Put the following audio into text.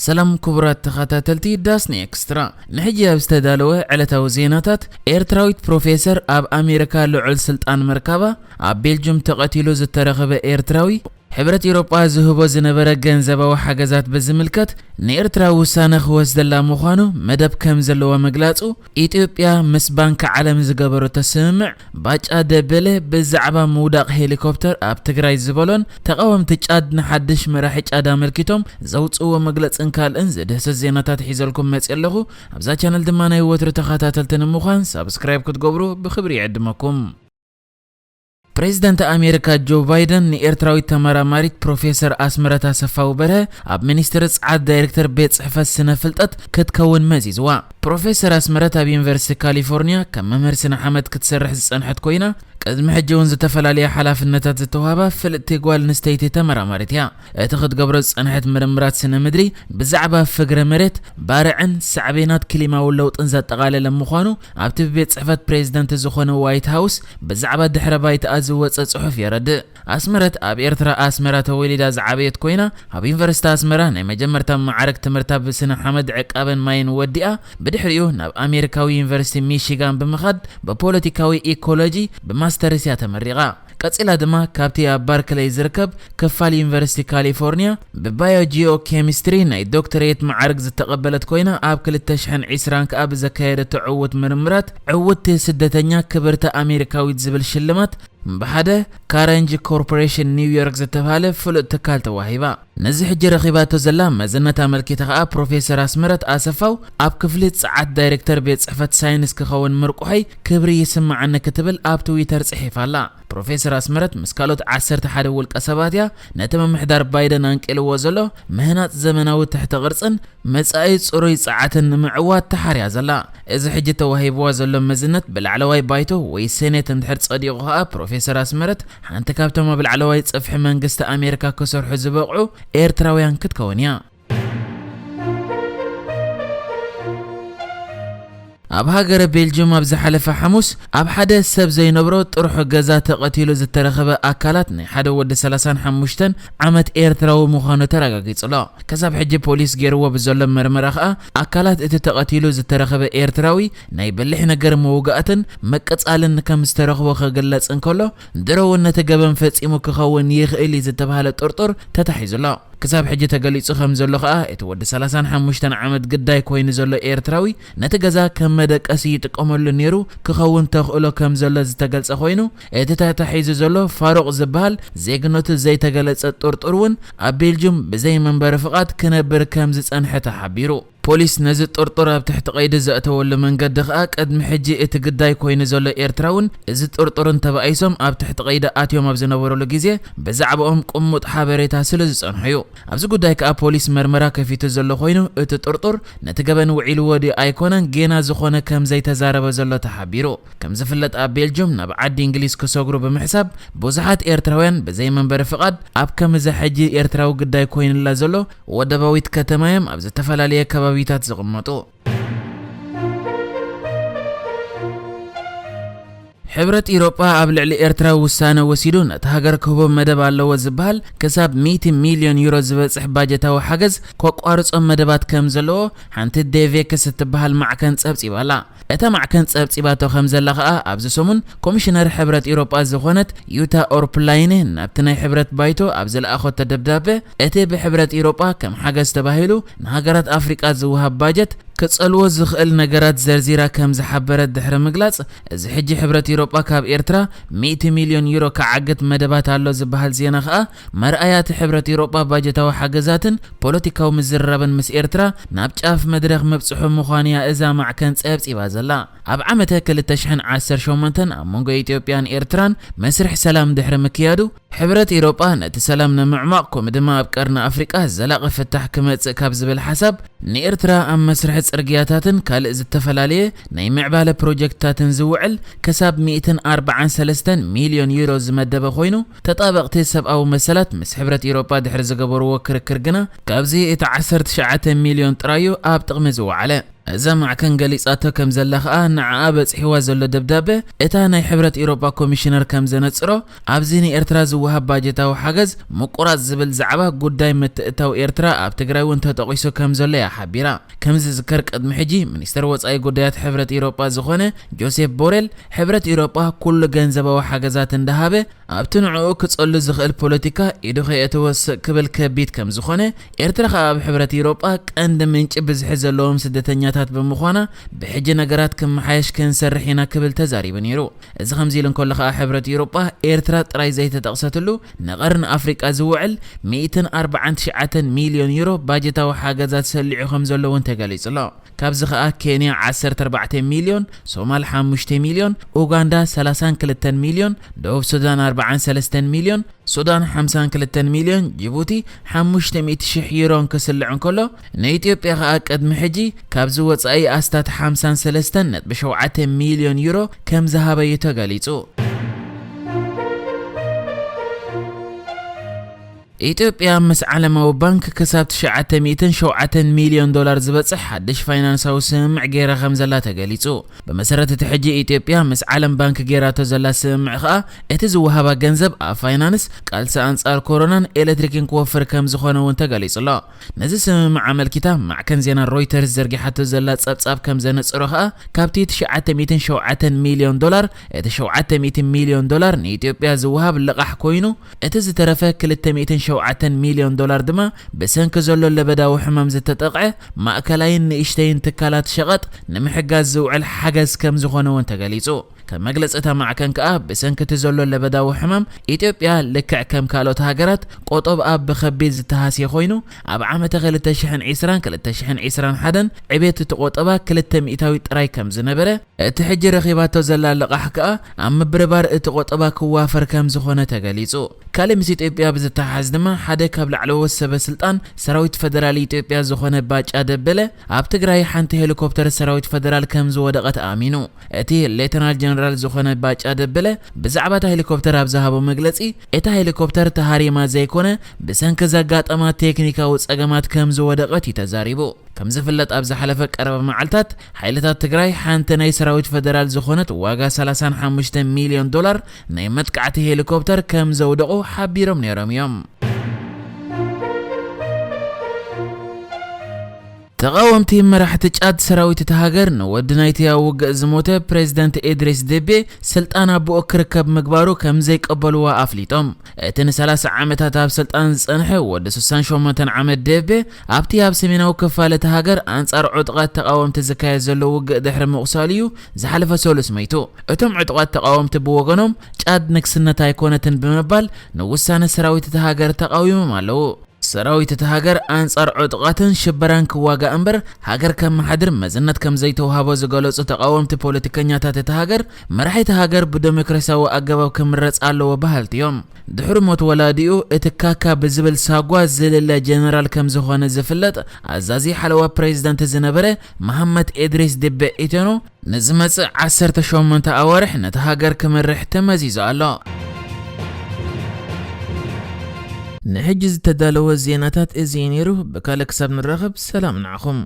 ሰላም ክቡራት ተኸታተልቲ ዳስኒ ኤክስትራ፣ ንሕጂ ኣብ ዝተዳለወ ዕለታዊ ዜናታት፣ ኤርትራዊት ፕሮፌሰር ኣብ ኣሜሪካ ልዑል ስልጣን ምርካባ፣ ኣብ ቤልጁም ተቐቲሉ ዝተረኸበ ኤርትራዊ፣ ሕብረት ኤውሮጳ ዝህቦ ዝነበረ ገንዘባዊ ሓገዛት ብዝምልከት ንኤርትራ ውሳነ ክወስደላ ምዃኑ መደብ ከም ዘለዋ ምግላጹ፣ ኢትዮጵያ ምስ ባንኪ ዓለም ዝገበረቶ ስምምዕ፣ ባጫ ደበለ ብዛዕባ ምውዳቕ ሄሊኮፕተር ኣብ ትግራይ ዝበሎን ተቓወምቲ ጫድ ንሓድሽ መራሒ ጫድ ኣመልኪቶም ዘውፅእዎ መግለፅን ካልእን ዝድህስስ ዜናታት ሒዘልኩም መፅእ ኣለኹ። ኣብዛ ቻነል ድማ ናይ ወትሪ ተኸታተልቲ ንምዃን ሳብስክራይብ ክትገብሩ ብክብሪ ይዕድመኩም። ፕሬዚደንት ኣሜሪካ ጆ ባይደን ንኤርትራዊት ተመራማሪት ፕሮፌሰር ኣስመረት ኣሰፋው በርሀ ኣብ ሚኒስትሪ ጸዓት ዳይሬክተር ቤት ጽሕፈት ስነ ፍልጠት ክትከውን መዚዝዋ። ፕሮፌሰር ኣስመረት ኣብ ዩኒቨርሲቲ ካሊፎርኒያ ከም መምህር ስነ ሓመድ ክትሰርሕ ዝጸንሐት ኮይና፣ ቅድሚ ሕጂ እውን ዝተፈላለየ ሓላፍነታት ዝተዋህባ ፍልጥቲ ጓል ኣንስተይቲ ተመራማሪት እያ። እቲ ክትገብሮ ዝጸንሐት ምርምራት ስነ ምድሪ ብዛዕባ ፍግረ መሬት፣ ባርዕን ሳዕቤናት ክሊማዊ ለውጥን ዘጠቓለለ ምዃኑ ኣብቲ ብቤት ጽሕፈት ፕሬዚደንት ዝኾነ ዋይት ሃውስ ብዛዕባ ድሕረ ባይታኣ ዝወጸ ጽሑፍ የረድእ። ኣስመረት ኣብ ኤርትራ ኣስመራ ተወሊዳ ዝዓበየት ኮይና፣ ኣብ ዩኒቨርሲቲ ኣስመራ ናይ መጀመርታ መዓርግ ትምህርታ ብስነ ሓመድ ዕቃበን ማይን ወዲኣ፣ ብድሕሪኡ ናብ ኣሜሪካዊ ዩኒቨርሲቲ ሚሺጋን ብምኻድ ብፖለቲካዊ ኢኮሎጂ ብማስተርስ እያ ተመሪቓ። ቀጺላ ድማ ካብቲ ኣብ ባርክለይ ዝርከብ ክፋል ዩኒቨርሲቲ ካሊፎርኒያ ብባዮጂኦ ኬሚስትሪ ናይ ዶክተሬት መዓርግ ዝተቐበለት ኮይና፣ ኣብ ክልተ ሽሕን ዕስራን ከኣ ብዘካየደቶ ዕዉት ምርምራት ዕውትቲ ስደተኛ ክብርቲ ኣሜሪካዊት ዝብል ሽልማት ብሓደ ካረንጅ ኮርፖሬሽን ኒውዮርክ ዝተባህለ ፍሉጥ ትካል ተዋሂባ። ነዚ ሕጂ ረኺባቶ ዘላ መዝነት ኣመልኪታ ከኣ ፕሮፌሰር ኣስመረት ኣሰፋው ኣብ ክፍሊ ጸዓት ዳይሬክተር ቤት ጽሕፈት ሳይንስ ክኸውን ምርቁሐይ ክብሪ ይስምዓኒ ክትብል ኣብ ትዊተር ጽሒፋ ኣላ። ፕሮፌሰር ኣስመረት ምስ ካልኦት ዓሰርተ ሓደ ውልቀ ሰባት እያ ነቲ ምምሕዳር ባይደን ኣንቂልዎ ዘሎ ምህናጽ ዘመናዊ ትሕተ ቅርጽን መጻኢ ጽሩይ ጸዓትን ንምዕዋት ተሓርያ ዘላ። እዚ ሕጂ ተዋሂብዋ ዘሎ መዝነት ብላዕለዋይ ባይቶ ወይ ሴኔት እንድሕር ጸዲቑ ከኣ ፕሮፌሰር ኣስመረት ሓንቲ ካብቶም ኣብ ላዕለዋይ ጽፍሒ መንግስቲ ኣሜሪካ ክሰርሑ ዝበቕዑ ኤርትራውያን ክትከውን እያ። ኣብ ሃገረ ቤልጅም ኣብ ዝሓለፈ ሓሙስ ኣብ ሓደ ሰብ ዘይነብሮ ጥርሑ ገዛ ተቐቲሉ ዝተረኸበ ኣካላት ናይ ሓደ ወዲ ሰላሳን ሓሙሽተን ዓመት ኤርትራዊ ምዃኑ ተረጋጊጹ ኣሎ። ክሳብ ሕጂ ፖሊስ ገይርዎ ብዘሎ መርመራ ከኣ ኣካላት እቲ ተቐቲሉ ዝተረኸበ ኤርትራዊ ናይ በሊሕ ነገር መውጋእትን ምቅጻልን ከም ዝተረኽቦ ክግለጽ እንከሎ፣ ድሮ እውን ነቲ ገበን ፈጺሙ ክኸውን ይኽእል እዩ ዝተባህለ ጥርጡር ተታሒዙ ኣሎ። ክሳብ ሕጂ ተገሊጹ ከም ዘሎ ከኣ፣ እቲ ወዲ ሰላሳን ሓሙሽተን ዓመት ግዳይ ኮይኑ ዘሎ ኤርትራዊ፣ ነቲ ገዛ ከም መደቀሲ ይጥቀመሉ ነይሩ ክኸውን ተኽእሎ ከም ዘሎ ዝተገልጸ ኮይኑ፣ እቲ ተታሒዙ ዘሎ ፋሩቕ ዝበሃል ዜግነቱ ዘይተገለጸ ጥርጡር እውን ኣብ ቤልጁም ብዘይ መንበሪ ፍቓድ ክነብር ከም ዝጸንሐ ተሓቢሩ። ፖሊስ ነዚ ጥርጡር ኣብ ትሕቲ ቀይዲ ዘእተወሉ መንገዲ ከኣ፣ ቅድሚ ሕጂ እቲ ግዳይ ኮይኑ ዘሎ ኤርትራውን እዚ ጥርጡርን ተባኢሶም ኣብ ትሕቲ ቀይዲ ኣትዮም ኣብ ዝነበሩሉ ግዜ ብዛዕባኦም ቅሙጥ ሓበሬታ ስለ ዝጸንሖ እዩ። ኣብዚ ጉዳይ ከኣ ፖሊስ መርመራ ከፊቱ ዘሎ ኮይኑ፣ እቲ ጥርጡር ነቲ ገበን ውዒልዎ ድዩ ኣይኮነን ጌና ዝኾነ ከም ዘይተዛረበ ዘሎ ተሓቢሩ። ከም ዝፍለጥ ኣብ ቤልጁም ናብ ዓዲ እንግሊዝ ክሰግሩ ብምሕሳብ ብዙሓት ኤርትራውያን ብዘይ መንበሪ ፍቓድ ኣብ ከምዚ ሕጂ ኤርትራዊ ግዳይ ኮይኑላ ዘሎ ወደባዊት ከተማ እዮም ኣብ ዝተፈላለየ ከባቢታት ዝቕመጡ። ሕብረት ኢሮጳ ኣብ ልዕሊ ኤርትራ ውሳነ ወሲዱ ነቲ ሃገር ክህቦ መደብ ኣለዎ ዝበሃል ክሳብ ሚእቲ ሚልዮን ዩሮ ዝበጽሕ ባጀታዊ ሓገዝ ከቋርጾ መደባት ከም ዘለዎ ሓንቲ ዴቬክስ እትበሃል ማዕከን ጸብጺባ ኣላ። እታ ማዕከን ጸብጺባቶ ከም ዘላ ከኣ ኣብዚ ሰሙን ኮሚሽነር ሕብረት ኢሮጳ ዝኾነት ዩታ ኦርፕላይነ ናብቲ ናይ ሕብረት ባይቶ ኣብ ዝለኣኸቶ ደብዳበ እቲ ብሕብረት ኢሮጳ ከም ሓገዝ ተባሂሉ ንሃገራት ኣፍሪቃ ዝወሃብ ባጀት ክጸልዎ ዝኽእል ነገራት ዘርዚራ ከም ዝሓበረት ድሕሪ ምግላጽ፣ እዚ ሕጂ ሕብረት ኢሮጳ ካብ ኤርትራ ሚእቲ ሚልዮን ዩሮ ክዓግት መደባት ኣሎ ዝበሃል ዜና ከኣ መርኣያ እቲ ሕብረት ኢሮጳ ባጀታዊ ሓገዛትን ፖለቲካዊ ምዝርራብን ምስ ኤርትራ ናብ ጫፍ መድረኽ ምብጽሑ ምዃኑ እያ እዛ ማዕከን ጸብጺባ ዘላ። ኣብ ዓመተ ክልተ ሽሕን ዓሰርተ ሸሞንተን ኣብ መንጎ ኢትዮጵያን ኤርትራን መስርሕ ሰላም ድሕሪ ምክያዱ፣ ሕብረት ኢሮጳ ነቲ ሰላም ንምዕማቕ ከምኡ ድማ ኣብ ቀርኒ ኣፍሪቃ ዘላቒ ፍታሕ ክመጽእ ካብ ዝብል ሓሳብ ንኤርትራ ኣብ መስርሒ ጽርግያታትን ካልእ ዝተፈላለየ ናይ ምዕባለ ፕሮጀክትታትን ዝውዕል ክሳብ ሚእትን ኣርባዓን ሰለስተን ሚልዮን ዩሮ ዝመደበ ኮይኑ፣ ተጣበቕቲ ሰብኣዊ መሰላት ምስ ሕብረት ኢሮጳ ድሕሪ ዝገበርዎ ክርክር ግና ካብዚ እቲ ዓሰርተ ትሽዓተ ሚልዮን ጥራዩ ኣብ ጥቕሚ ዝወዓለ። እዛ ማዕከን ገሊጻቶ ከም ዘላ ከኣ፣ ንዓኣ በጺሕዋ ዘሎ ደብዳበ፣ እታ ናይ ሕብረት ኤውሮጳ ኮሚሽነር ከም ዘነጽሮ፣ ኣብዚ ንኤርትራ ዝወሃብ ባጀታዊ ሓገዝ ምቁራጽ ዝብል ዛዕባ፣ ጉዳይ ምትእታው ኤርትራ ኣብ ትግራይ እውን ተጠቒሱ ከም ዘሎ እያ ሓቢራ። ከም ዝዝከር፣ ቅድሚ ሕጂ ሚኒስተር ወጻኢ ጉዳያት ሕብረት ኤውሮጳ ዝኾነ ጆሴፍ ቦሬል፣ ሕብረት ኤውሮጳ ኩሉ ገንዘባዊ ሓገዛት እንዳሃበ፣ ኣብቲ ንዕኡ ክጸሉ ዝኽእል ፖለቲካ ኢዱ ከየእተወ ስቕ ክብል ከቢድ ከም ዝኾነ፣ ኤርትራ ከኣ ኣብ ሕብረት ኤውሮጳ ቀንዲ ምንጪ ብዝሒ ዘለዎም ስደተኛታት ብምዃና፣ ብሕጂ ነገራት ክመሓየሽ ክንሰርሕ ኢና ክብል ተዛሪቡ ነይሩ። እዚ ከምዚ ኢሉ እንከሎ ከኣ፣ ሕብረት ኤውሮጳ ኤርትራ ጥራይ ዘይተጠቕሰትሉ፣ ንቐርኒ ኣፍሪቃ ዝውዕል ሚእትን ኣርባዓን ትሽዓተን ሚልዮን ዩሮ ባጀታዊ ሓገዛት ሰሊዑ ከም ዘሎ እውን ተገሊጹ ኣሎ። ካብዚ ከኣ፣ ኬንያ ዓሰርተ ኣርባዕተ ሚልዮን፣ ሶማል ሓሙሽተ ሚልዮን፣ ኡጋንዳ ሰላሳን ክልተን ሚልዮን፣ ደቡብ ሱዳን ኣርባዓን ሰለስተን ሚልዮን፣ ሱዳን ሓምሳን ክልተን ሚልዮን፣ ጅቡቲ ሓሙሽተ ሚእቲ ሽሕ ዩሮን ክስልዕ እንከሎ፣ ንኢትዮጵያ ከኣ ቅድሚ ሕጂ ካብዚ ወጻኢ ኣስታት ሓምሳን ሰለስተን ነጥቢ ሸውዓተ ሚልዮን ዩሮ ከም ዝሃበ እዩ ተገሊጹ። ኢትዮጵያ ምስ ዓለማዊ ባንክ ክሳብ ትሽዓተ ሚእትን ሸውዓተን ሚልዮን ዶላር ዝበጽሕ ሓድሽ ፋይናንሳዊ ስምምዕ ገይራ ከም ዘላ ተገሊጹ። ብመሰረት እቲ ሕጂ ኢትዮጵያ ምስ ዓለም ባንክ ገይራቶ ዘላ ስምምዕ ከኣ፣ እቲ ዝወሃባ ገንዘብ ኣብ ፋይናንስ፣ ቃልሲ ኣንጻር ኮሮናን ኤሌክትሪክን ክወፍር ከም ዝኾነ እውን ተገሊጹ ኣሎ። ነዚ ስምምዕ ኣመልኪታ፣ ማዕከን ዜና ሮይተርስ ዘርጊሓቶ ዘላ ጸብጻብ ከም ዘነጽሮ ከኣ፣ ካብቲ ትሽዓተ ሚእትን ሸውዓተን ሚልዮን ዶላር፣ እቲ ሸውዓተ ሚእቲ ሚልዮን ዶላር ንኢትዮጵያ ዝወሃብ ልቓሕ ኮይኑ፣ እቲ ዝተረፈ ክልተ ሚእትን ሸውዓተን ሚልዮን ዶላር ድማ፣ ብሰንኪ ዘሎ ለበዳዊ ሕማም ዝተጠቕዐ ማእከላይን ንእሽተይን ትካላት ሸቐጥ ንምሕጋዝ ዝውዕል ሓገዝ ከም ዝኾነ እውን ተገሊጹ። ከም መግለጺ እታ ማዕከን ከኣ፣ ብሰንኪ እቲ ዘሎ ለበዳዊ ሕማም፣ ኢትዮጵያ ልክዕ ከም ካልኦት ሃገራት ቆጠብኣ ብኸቢድ ዝተሃስየ ኮይኑ፣ ኣብ ዓመተ ክልተ ሽሕን ዕስራን ክልተ ሽሕን ዕስራን ሓደን ዕቤት እቲ ቆጠባ ክልተ ሚእታዊት ጥራይ ከም ዝነበረ፣ እቲ ሕጂ ረኺባቶ ዘላ ልቓሕ ከኣ ኣብ ምብርባር እቲ ቆጠባ ክዋፈር ከም ዝኾነ ተገሊጹ። ካልእ ምስ ኢትዮጵያ ብዝተሓሓዝ ድማ፣ ሓደ ካብ ላዕለዎት ሰበ ስልጣን ሰራዊት ፈደራል ኢትዮጵያ ዝኾነ ባጫ ደበለ፣ ኣብ ትግራይ ሓንቲ ሄሊኮፕተር ሰራዊት ፈደራል ከም ዝወደቐት ኣሚኑ። እቲ ሌተናል ጀነራል ዝኾነ ባጫ ደበለ፣ ብዛዕባ እታ ሄሊኮፕተር ኣብ ዝሃቦ መግለጺ፣ እታ ሄሊኮፕተር ተሃሪማ ዘይኮነ፣ ብሰንኪ ዘጋጠማ ቴክኒካዊ ጸገማት ከም ዝወደቐት እዩ ተዛሪቡ። ከም ዝፍለጥ፣ ኣብ ዝሓለፈ ቀረባ መዓልታት፣ ሓይልታት ትግራይ ሓንቲ ናይ ሰራዊት ፈደራል ዝኾነት ዋጋ ሰላሳን ሓሙሽተ ሚልዮን ዶላር ናይ መጥቃዕቲ ሄሊኮፕተር ከም ዘውደቑ ሓቢሮም ነይሮም እዮም። ተቓወምቲ መራሕቲ ጫድ፣ ሰራዊት እታ ሃገር ንወዲ ናይቲ ኣብ ውግእ ዝሞተ ፕሬዝደንት ኢድሪስ ዴቤ ስልጣን ኣቦኡ ክርከብ ምግባሩ ከም ዘይቀበልዋ ኣፍሊጦም። እቲ ንሰላሳ ዓመታት ኣብ ስልጣን ዝጸንሐ ወዲ ስሳን ሸሞንተን ዓመት ዴቤ፣ ኣብቲ ኣብ ሰሜናዊ ክፋል እታ ሃገር ኣንጻር ዕጡቓት ተቓወምቲ ዝካየድ ዘሎ ውግእ ድሕሪ ምቑሳሉ እዩ ዝሓለፈ ሰሉስ መይቱ። እቶም ዕጡቓት ተቓወምቲ ብወገኖም፣ ጫድ ንግስነት ኣይኮነትን ብምባል ንውሳነ ሰራዊት እታ ሃገር ተቓዊሞም ኣለዉ። ሰራዊት እታ ሃገር ኣንጻር ዕጡቓትን ሽበራን ክዋጋእ እምበር፣ ሃገር ከመሓድር መዝነት ከም ዘይተውሃቦ ዝገለጹ ተቓወምቲ ፖለቲከኛታት እታ ሃገር፣ መራሒ እታ ሃገር ብደሞክራሲያዊ ኣገባብ ክምረጽ ኣለዎ በሃልቲ እዮም። ድሕሪ ሞት ወላዲኡ፣ እቲ ካካ ብዝብል ሳጓ ዝልለ ጀነራል ከም ዝኾነ ዝፍለጥ፣ ኣዛዚ ሓለዋ ፕሬዝደንት ዝነበረ መሃመት ኢድሪስ ዲቤ ኢቴኖ፣ ንዝመጽእ ዓሰርተ ሸሞንተ ኣዋርሕ ነቲ ሃገር ክመርሕ ተመዚዙ ኣሎ። ንሕጂ ዝተዳለወ ዜናታት እዚ እዩ ነይሩ። ብካልእ ክሳብ ንራኸብ፣ ሰላም ንዓኹም።